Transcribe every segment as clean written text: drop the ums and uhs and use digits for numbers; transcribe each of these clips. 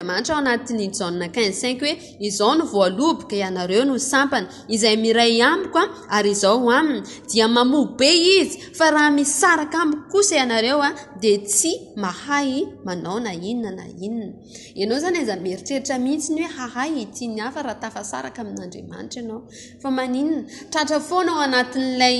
Andriamanitra ao anatin'ny Jaona 15 hoe, Izao no voaloboka, ianareo no sampana, izay miray amiko ary izaho aminy, dia mamoa be izy, fa raha misaraka amiko kosa ianareo dia tsy mahay manao na inona na inona. Ianao izany aza mieritreritra mihitsy ny hoe hahay hitia ny hafa raha tafasaraka amin'Andriamanitra ianao. Fa maninona? Tratra foana ao anatin'ilay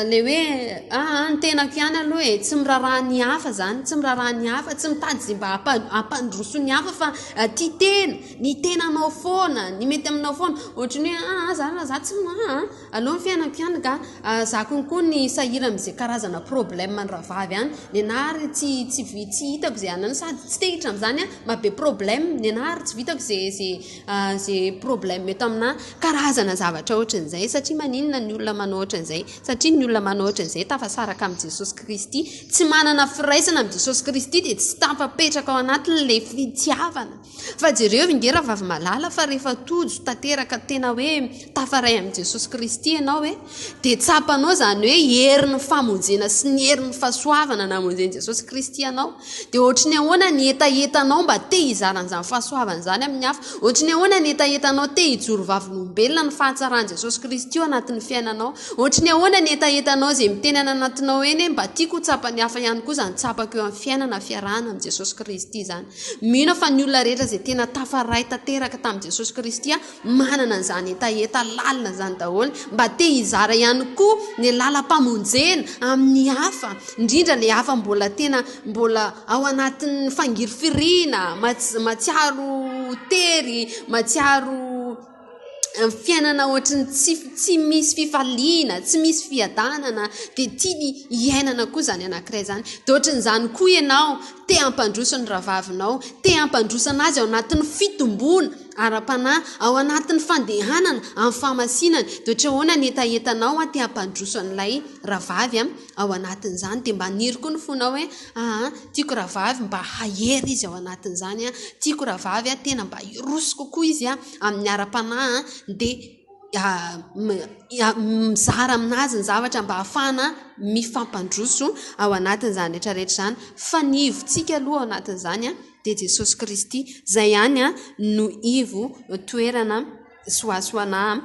ilay hoe aa ny tenako ihany aloha e, tsy miraharaha ny hafa izany, tsy miraharaha ny hafa, tsy mitady izay mba hampandroso ny hafa fa tia tena, ny tenanao foana, ny mety aminao foana. Ohatran'ny hoe aa za raha za tsy aa aleo ny fiainako ihany ka, za konko ny sahirana amin'izay karazana problème ny rahavavy any, ny anah ary tsy tsy tsy hitako izay anana sady tsy te hiditra amin'izany aho, maha be problème, ny anah ary tsy vitako izay izay Ze problème eto aminà karazana zavatra ohatran'izay satria maninona ny olona manao ohatran'izay? Satria ny olona manao ohatran'izay tafasaraka amin'i Jesosy Kristy, tsy manana firaisana amin'i Jesosy Kristy dia tsy tafapetraka ao anatiny ilay fitiavana. Fa jereo ange rahavavy malala fa rehefa tojo tanteraka tena hoe tafaray amin'i Jesosy Kristy ianao e, dia tsapanao izany hoe herin'ny famonjena sy ny herin'ny fahasoavana namonjen'i Jesosy Kristy anao. Dia ohatry ny ahoana ny hetahetanao mba te hizara an'izany fahasoavana izany amin'ny hafa? Ohatry ny ahoana ny hetahetanao te hijoro vavolombelona ny fahatsaran'i Jesosy Kristy ao anatin'ny fiainanao? Ohatry ny ahoana ny hetahetanao izay miteny any anatinao eny hoe mba tiako ho tsapan'ny hafa ihany koa izany tsapako eo amin'ny fiainana fiarahana amin'i Jesosy Kristy izany? Mino aho fa ny olona rehetra izay tena tafaray tanteraka tamin'i Jesosy Kristy manana an'izany hetaheta lalina izany daholo, mba te hizara ihany koa ny lalam-pamonjena amin'ny hafa, indrindra ilay hafa mbola tena mbola ao anatin'ny fangirifiriana, mahatsiaro tery, mahatsiaro fiainana ohatry ny tsy tsy misy fifaliana, tsy misy fiadanana, dia tiany hiainana koa izany anankiray izany. Dia ohatran'izany koa ianao, te hampandroso ny rahavavinao, te hampandroso an'azy ao anatin'ny fitomboana, ara-panahy, ao anatin'ny fandehanana amin'ny fahamasinana, dia ohatra ahoana ny hetahetanao te hampandroso an'ilay rahavavy ao anatin'izany, dia mba haniry koa ny fonao hoe aa tiako rahavavy mba hahery izy ao anatin'izany, tiako rahavavy tena mba hiroso kokoa izy amin'ny ara-panahy, dia mizara aminazy ny zavatra mba hahafahana mifampandroso ao anatin'izany rehetra rehetra izany, fa ny ivontsika aloha ao anatin'izany dia Jesosy Kristy. Izay ihany no ivo toerana soasoana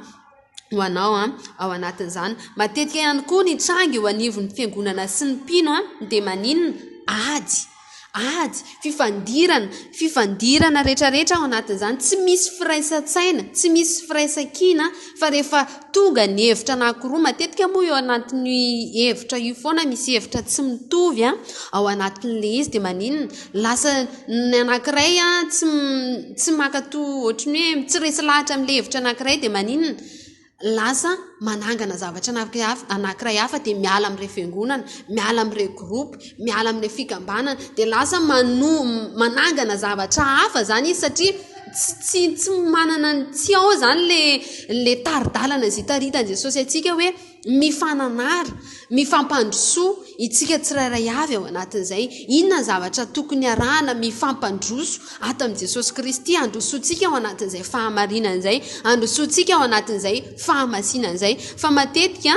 ho anao ao anatin'izany. Matetika ihany koa ny tranga eo anivon'ny fiangonana sy ny mpino dia maninona? Ady, ady, fifandirana, fifandirana rehetrarehetra ao anatin'izany. Tsy misy firaisan-tsaina, tsy misy firaisan-kina fa rehefa tonga ny hevitra anankiroa, matetika moa eo anatin'io hevitra io foana misy hevitra tsy mitovy ao anatin'ilay izy dia maninona? Lasa ny anankiray tsy tsy mankatò ohatran'ny hoe tsy resy lahatra amin'ilay hevitra anankiray dia maninona? Lasa manangana zavatra anankiray hafa dia miala amin'ilay fiangonana, miala amin'ilay groupe, miala amin'ilay fikambanana, dia lasa manangana zavatra hafa izany izy satria tsy tsy tsy manana ny tsy ao izany ilay ilay tari-dalana izay taritan'i Jesosy antsika hoe mifananara, mifampandrosoa isika tsirairay avy ao anatin'izay. Inona ny zavatra tokony arahana mifampandroso ato amin'i Jesosy Kristy, handrosoantsika ao anatin'izay fahamarinana izay, handrosoantsika ao anatin'izay fahamasinana izay. Fa matetika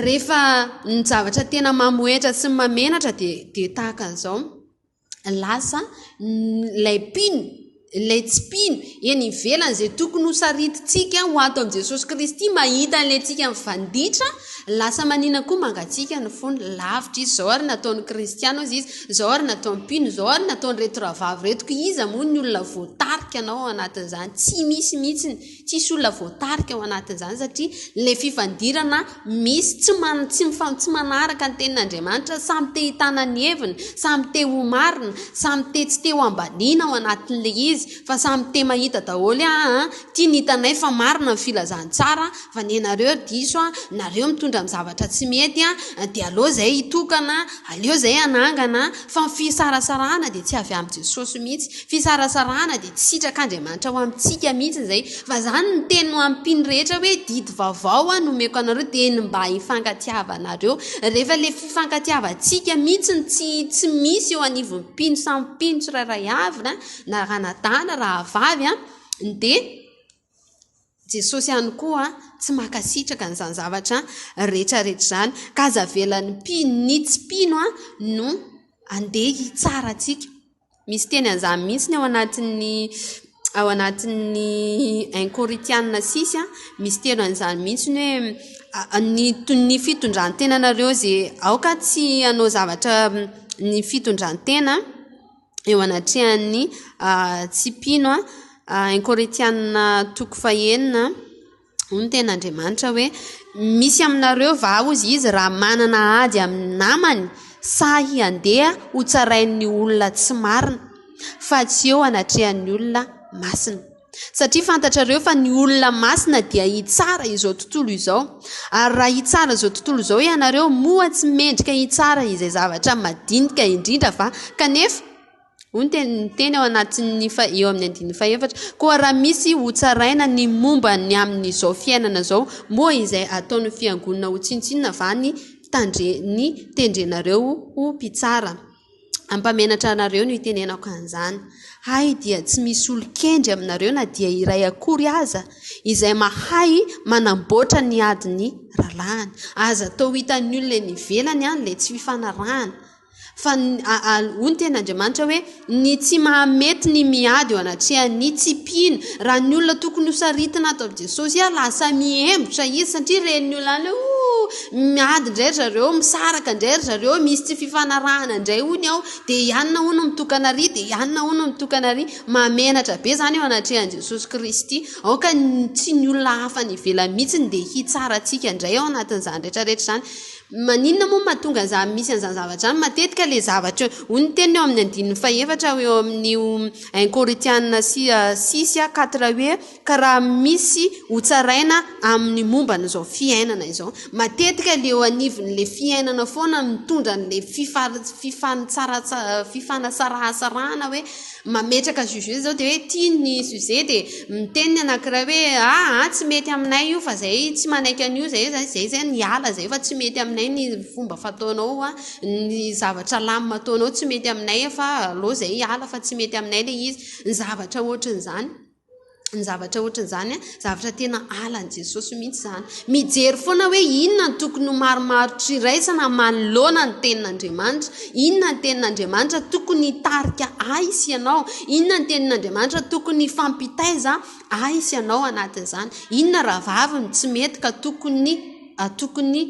rehefa ny zavatra tena mamohehitra sy mamenatra dia dia tahaka an'izao. lasa ilay mpino, ilay tsy mpino, eny ivelany izay tokony ho saritintsika ho ato amin'i Jesosy Kristy, mahita an'ilay antsika mifanditra, lasa manina koa mangatsiaka ny fony, lavitra izy, izao ary nataon'ny kristiana hozy izy, izao ary nataon'ny mpino, izao ary nataon'ireto rahavavy ireto, koa iza moa ny olona voatarika anao ao anatin'izany? Tsy misy mihitsy. Tsisy olona voatarika ao anatin'izany satria ilay fifandirana misy, tsy man- tsy mifa- tsy manaraka ny tenin'Andriamanitra, samy te hitana ny heviny, samy te ho marina, samy te tsy te ho ambaniana ao anatin'ilay izy fa samy te mahita daholo hoe aa ity ny hitanay fa marina ny filazantsara fa ny anareo diso a, nareo mitondra amin'ny zavatra tsy mety a, dia aleo izay hitokana, aleo izay hanangana fa ny fisarasarahana dia tsy avy amin'i Jesosy mihitsy. Fisarasarahana dia tsy sitrak'Andriamanitra ho amintsika mihitsy izay. Fa izany ny teny ho amin'ny mpino rehetra hoe didy vaovao aho no omeko anareo dia ny mba hifankatiavanareo. Rehefa ilay fifankatiavantsika mihitsy no tsy tsy misy eo anivon'ny mpino samy mpino tsirairay avy na na ranadahy na rahavavy dia Jesosy ihany koa tsy mankasitraka an'izany zavatra rehetra rehetra izany. Ka aza avelan'ny mpino ny tsy mpino no andeha hitsara antsika. Misy teny an'izany mihitsy ny ao anatin'ny ao anatin'ny un Korintiana six an, misy teny an'izany mihitsy ny hoe ny ny fitondran-tenanareo izay aoka tsy hanao zavatra ny fitondran-tena eo anatrehan'ny tsy mpino an. Un Korintiana toko fahenina. Hoy ny tenin'Andriamanitra hoe, Misy aminareo va, hozy izy, raha manana ady amin'ny namany, sahy handeha hotsarain'ny olona tsy marina, fa tsy eo anatrehan'ny olona masina? Satria fantatrareo fa ny olona masina dia hitsara izao tontolo izao. Ary raha hitsara izao tontolo izao ianareo, moa tsy mendrika hitsara izay zavatra madinika indrindra va? Kanefa, Hoy ny teny ny teny ao anatin'ny fa- eo amin'ny andininy fahefatra, Koa raha misy hotsaraina ny momba ny amin'izao fiainana izao, moa izay ataon'ny fiangonana ho tsinontsinona va ny tandre- ny tendrenareo ho mpitsara? Hampamenatra anareo no itenenako an'izany. Hay dia tsy misy olon-kendry aminareo na dia iray akory aza, izay mahay manamboatra ny adin'ny rahalahiny. Aza atao hitan'ny olona eny ivelany ilay tsy fifanarahana. Fa hoy ny tenin'Andriamanitra hoe, ny tsy mahamety ny miady eo anatrehan'ny tsy mpino. Raha ny olona tokony ho saritina ato amin'i Jesosy ary lasa miembotra izy satria ren'ny olona any hoe, oh, miady indray ry zareo, misaraka indray ry zareo, misy tsy fifanarahana indray hono ao, dia i anona hono mitokana ary, dia i anona hono mitokana ary. Mahamenatra be izany eo anatrehan'i Jesosy Kristy. Aoka tsy ny olona hafa any ivelany mihitsy no dia hitsara antsika indray ao anatin'izany rehetra rehetra izany. Maninona moa no mahatonga an'izany misy an'izany zavatra izany? Matetika ilay zavatra hoy ny teniny eo amin'ny andininy fahefatra eo amin'io un Korintiana six quatre hoe ka raha misy hotsaraina amin'ny momba an'izao fiainana izao. Matetika ilay eo anivon'ilay fiainana foana mitondra an'ilay fifanasarahasarahana hoe mametraka sujet zao dia hoe ity ny sujet dia miteny ny anankiray hoe aa tsy mety aminay io fa zay tsy manaiky an'io zay zay zay zay niala zay fa tsy mety aminay ny fomba fataonao a, ny zavatra lamina ataonao tsy mety aminay fa aleo zay hiala fa tsy mety aminay ilay izy, ny zavatra ohatran'izany. Ny zavatra ohatran'izany, zavatra tena halan'i Jesosy mihitsy izany. Mijery foana hoe inona no tokony ho marimaritra iraisana manoloana ny tenin'Andriamanitra. Inona ny tenin'Andriamanitra tokony hitarika ahy sy ianao. Inona ny tenin'Andriamanitra tokony hifampitaiza ahy sy ianao anatin'izany. Inona rahavavy no tsy mety ka tokony tokony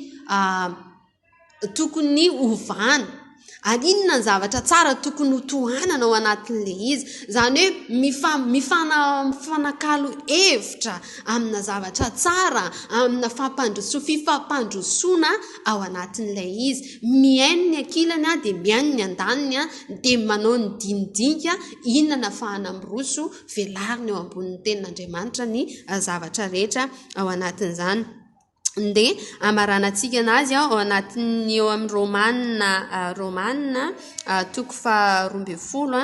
tokony hovana? Ary inona ny zavatra tsara tokony ho tohanana ao anatin'ilay izy? Izany hoe mifa- mifanakalo hevitra amina zavatra tsara, amina fampandrosoa- fifampandrosoana ao anatin'ilay izy. Mihaino ny ankilany dia mihaino ny andaniny dia manao ny dinidinika inona no ahafahana miroso, velarina eo ambonin'ny tenin'Andriamanitra ny zavatra rehetra ao anatin'izany. Ndeha hamaranantsika anazy ao anatin'ny eo amin'ny Romana Romana toko faharoa ambin'ny folo,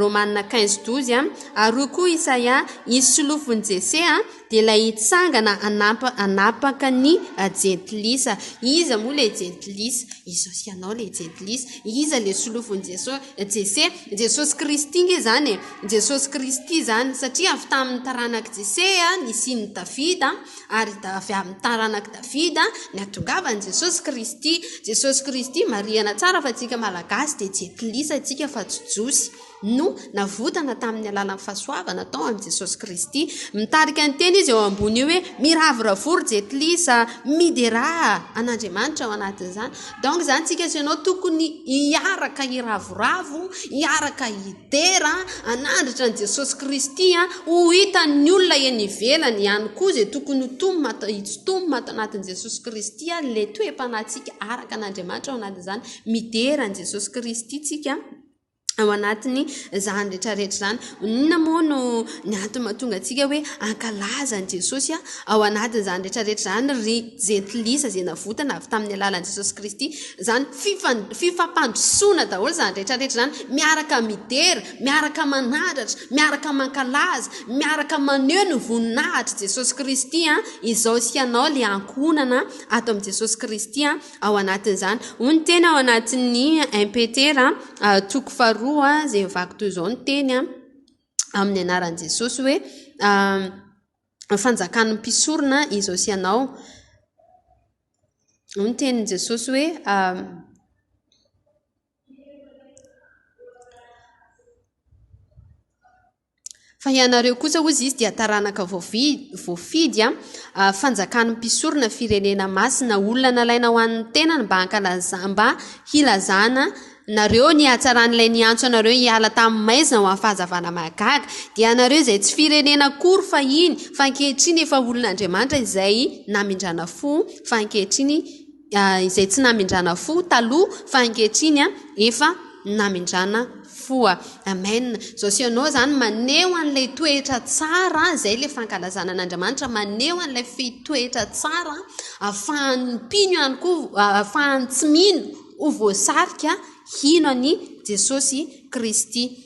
Romana quinze douze, ary hoy koa Isaia, hisy solofon'i Jese dia ilay hitsangana hanapaka ny jentilisa. Iza moa ilay jentilisa? Izaho sy ianao ilay jentilisa. Iza ilay solofon'i Jeso- Jese? Jesosy Kristy nge izany e! Jesosy Kristy izany, satria avy tamin'ny taranak'i Jese nisian'i Davida, Ary avy amin'ny taranak'i Davida ny hatongavan'i Jesosy Kristy. Jesosy Kristy, marihana tsara fa antsika Malagasy dia jentilisa isika fa tsy Jiosy, no navotana tamin'ny alalan'ny fahasoavana tao amin'i Jesosy Kristy. Mitarika ny teny izy eo ambony io hoe miravoravoa ry jentilisa, miderà an'Andriamanitra ao anatin'izany. Donc izany tsika sy ianao tokony hiaraka hiravoravo, hiaraka Dera hanandratra an'i Jesosy Kristy ho hitan'ny olona eny ivelany ihany koa izay tokony ho tomina hitsitomina ato anatin'i Jesosy Kristy ilay toe-panahintsika araka an'Andriamanitra ao anatin'izany. Midera an'i Jesosy Kristy tsika ao anatiny izany rehetra rehetra izany. Inona moa no ny antony mahatonga antsika hoe hankalaza an'i Jesosy ao anatin'izany rehetra rehetra izany ry jentilisa izay navotana avy tamin'ny alalan'i Jesosy Kristy? Izany fifampandrosoana daholo izany rehetra rehetra izany, miaraka midera, miaraka manandratra, miaraka mankalaza, miaraka maneho ny voninahitr'i Jesosy Kristy, izao sy ianao ilay ankohonana ato amin'i Jesosy Kristy ao anatin'izany. Hoy ny teny ao anatin'ny un Petera toko faharoa izay mivaky toy izao ny teny amin'ny anaran'i Jesosy hoe fanjakan'ny mpisorona izao sy ianao. Hoy ny tenin'i Jesosy hoe. Fa ianareo kosa, hozy izy, dia taranaka voafidy, fanjakan'ny mpisorona, firenena masina, olona nalaina ho an'ny tenany mba hankalaza, mba hilazana nareo ny hatsaran'ilay niantso anareo hiala tamin'ny maizina ho amin'ny fahazavana mahagaga. Dia ianareo izay tsy firenena akory fahiny, fa ankehitriny efa olon'Andriamanitra izay namindrana fo, fa ankehitriny izay tsy namindrana fo taloha fa ankehitriny efa namindrana fo. Amen. Izao sy ianao izany maneho an'ilay toetra tsara, izay ilay fankalazana an'Andriamanitra, maneho an'ilay toetra tsara ahafahan'ny mpino ihany koa, ahafahan'ny tsy mino ho voasarika hino an'i Jesosy Kristy.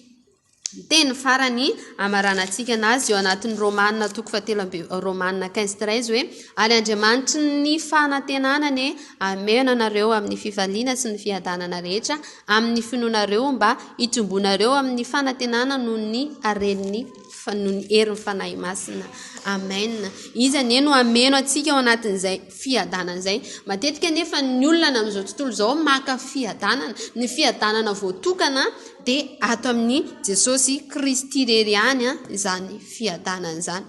Ny teny farany hamaranantsika anazy eo anatin'ny Romana toko fahatelo amby Romana quinze treize hoe ary Andriamanitry ny fanantenana anie hameno anareo amin'ny fifaliana sy ny fiadanana rehetra amin'ny finoanareo mba hitombonareo amin'ny fanantenana noho ny haren'ny noho ny herin'ny Fanahy Masina. Amen. Izy anie no hameno antsika ao anatin'izay fiadanana izay. Matetika anefa ny olona amin'izao tontolo izao maka fiadanana. Ny fiadanana voatokana dia ato amin'i Jesosy Kristy irery ihany izany fiadanana izany.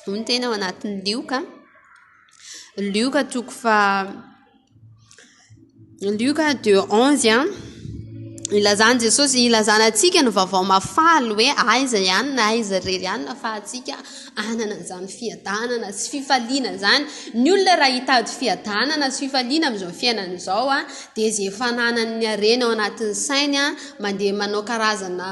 Hoy ny teny ao anatin'ny Lioka. Lioka toko fa Lioka deux onze an. Ilazan'i Jesosy, ilazana antsika ny vaovao mahafaly hoe aiza ihany na aiza irery ihany no ahafahantsika hanana an'izany fiadanana sy fifaliana izany. Ny olona raha hitady fiadanana sy fifaliana amin'izao fiainana izao an, dia izay efa ananany ny harena ao anatin'ny sainy an, mandeha manao karazana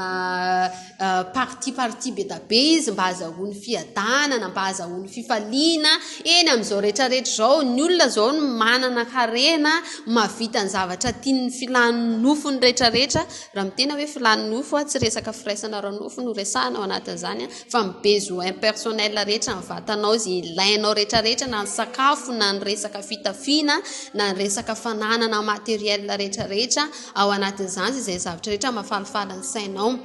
partie partie be da be izy mba hahazahoany fiadanana, mba hahazahoany fifaliana. Eny amin'izao rehetra rehetra izao, ny olona izao no manana harena, mahavita ny zavatra tian'ny filan'ny nofony rehetra rehetra. Raha miteny aho hoe filan'ny nofo, tsy resaka firaisana ara-nofo no resahana ao anatin'izany fa ny besoin personnel rehetra, ny vatanao izay ilainao rehetra rehetra, na ny sakafo, na ny resaka fitafiana, na ny resaka fananana matériel rehetra rehetra ao anatin'izany izay zavatra rehetra mahafalifaly ny sainao.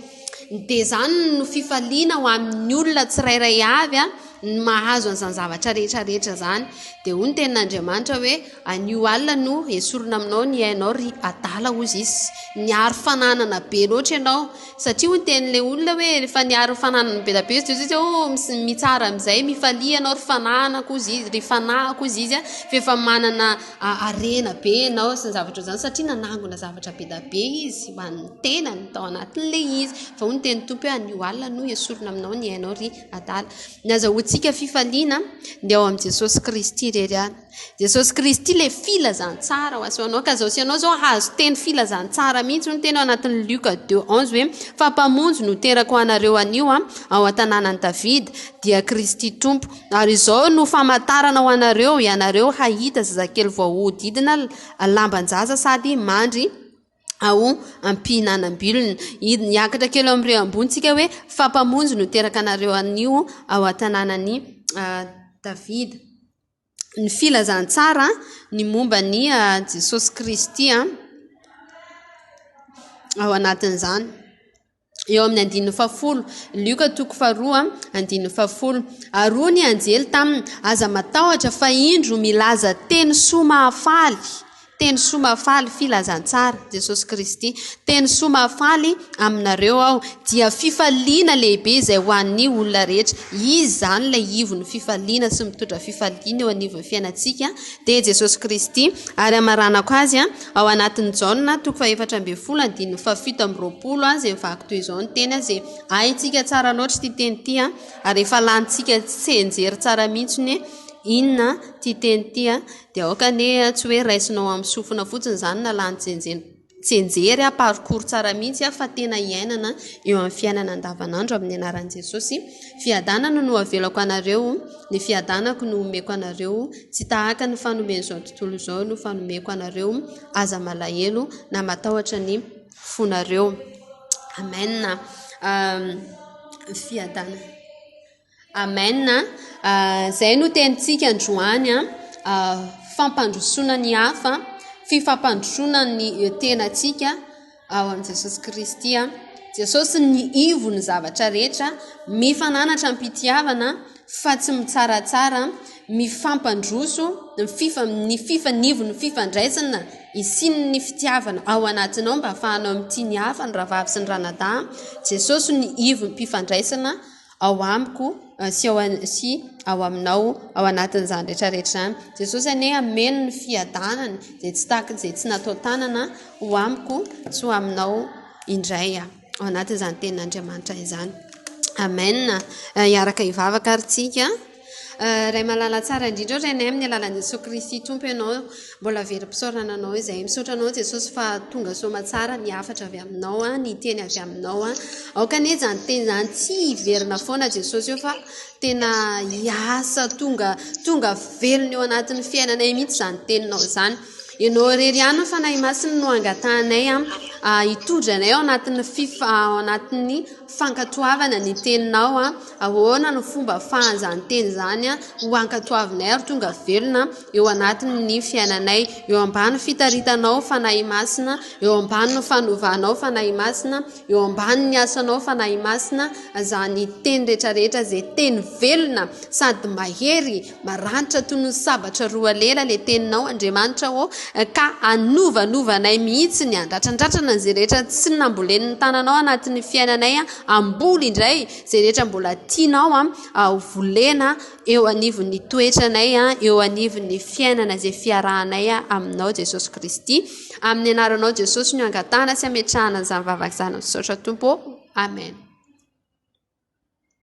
Dia izany no fifaliana ho amin'ny olona tsirairay avy ny mahazo an'izany zavatra rehetra rehetra izany. Dia hoy ny tenin'Andriamanitra hoe anio alina no esorina aminao ny ainao ry adala hozy izy. Niaro fananana be loatra ianao. Satria hoy ny tenin'ilay olona hoe rehefa niaro fananana be dia be izy dia hoy izy hoe oh, mitsara amin'izay, mifalia ianao ry fananako hozy izy, ry fanahiko hozy izy fa efa manana harena be ianao sy ny zavatra ohatr'izany satria nanangona zavatra be dia be izy ho an'ny tenany tao anatin'ilay izy. Fa hoy ny tenin'ny Tompo hoe anio alina no esorina aminao ny ainao ry adala. Ny azahoantsika fifaliana dia ao amin'i Jesosy Kristy irery ihany. Jesosy Kristy ilay filazantsara ho aseho anao. Ka izao sy ianao izao hahazo teny filazantsara mihitsy. Hoy ny teny ao anatin'ny Lioka deux onze hoe fa Mpamonjy no teraka ho anareo anio ao an-tanànan'i Davida, dia Kristy Tompo. Ary izao no famantarana ho anareo, ianareo hahita zazakely voahodidina lamban-jaza sady mandry ao am-pihinanam-bilona. Hiakatra kely eo amin'ireo ambony tsika hoe fa Mpamonjy no teraka anareo anio ao an-tanànan'i Davida. Ny filazantsara ny momba an'i Jesosy Kristy ao anatin'izany. Eo amin'ny andininy fahafolo, Lioka toko faharoa, andininy fahafolo. Ary hoy ny anjely taminy, Aza matahotra, fa indro milaza teny soa mahafaly. Teny soa mahafaly, filazantsara, Jesosy Kristy. Teny soa mahafaly aminareo aho, dia fifaliana lehibe izay ho an'ny olona rehetra. Izy izany ilay ivon'ny fifaliana sy mitondra fifaliana eo anivon'ny fiainantsika, dia Jesosy Kristy. Ary hamaranako azy ao anatin'ny Jaona toko fahefatra ambin'ny folo andininy fahafito amby roapolo, izay mivaky toy izao ny teny, izay haintsika tsara loatra ity teny ity, ary efa lanintsika tsianjery tsara mihitsy ny inona ity teny ity. Dia aoka anie tsy hoe raisinao amin'ny sofina fotsiny izany na lany tsianjery, parcours tsara mihitsy fa tena iainana eo amin'ny fiainana andavanandro amin'ny anaran'i Jesosy. Fiadanana no avelako anareo, ny fiadanako no omeko anareo, tsy tahaka ny fanomen'izao tontolo izao no fanomeko anareo, aza malahelo na matahotra ny fonareo. Amen. Fiadanana. Amen a! Izay no tenintsika androany a! Fampandrosoana ny hafa, fifampandrosoana ny tenantsika ao amin'i Jesosy Kristy a! Jesosy ny ivon'ny zavatra rehetra, mifananatra am-pitiavana fa tsy mitsaratsara, mifampandroso, ny fifa- ny fifanivon'ny fifandraisana hisian'ny fitiavana ao anatinao mba hahafahanao mitia ny hafa, ny rahavavy sy ny ranadahy. Jesosy ny ivon'ny fifandraisana. ao amiko sy ao sy ao aminao ao anatin'izany rehetra rehetra izany. Jesosy anie hameno ny fiadanany izay tsy tahaka izay tsy natao tanana ho amiko sy ho aminao indray ao anatin'izany tenin'Andriamanitra izany. Amen. Hiaraka hivavaka ary tsika. Ray malala tsara indrindra ô Rainay amin'ny alalan'i Jesoa Kristy Tompo Ianao mbola velom-pisaorana Anao izay. Misaotra Anao Jesosy fa tonga soamatsara ny hafatra avy aminao, ny teny avy aminao. Aoka anie izany teny izany tsy hiverina foana Jesosy ô fa tena hiasa tonga tonga velona eo anatin'ny fiainanay mihitsy izany teninao izany. Ianao irery ihany ny Fanahy Masina no angatahanay hitondra anay ao anatin'ny fifa ao anatin'ny fankatoavana ny teninao an, ahoana no fomba afahan'izany teny izany ho ankatoavinay ary tonga velona eo anatin'ny fiainanay, eo ambany fitaritanao Fanahy Masina, eo ambany fanovanao Fanahy Masina, eo ambany ny asanao Fanahy Masina, izany teny rehetrarehetra izay teny velona sady mahery, maranitra toy ny sabatra roa lela ilay teninao Andriamanitra ô, ka hanovanovanay mihitsy ny handratrandratrana izay rehetra tsy nambolen'ny tananao anatin'ny fiainanay, hamboly indray izay rehetra mbola tianao ho volena eo anivon'ny toetranay, eo anivon'ny fiainana izay fiarahanay aminao Jesosy Kristy. Amin'ny anaranao Jesosy no angatahana sy ametrahana an'izany vavaka izany. Misaotra Tompo ô. Amen.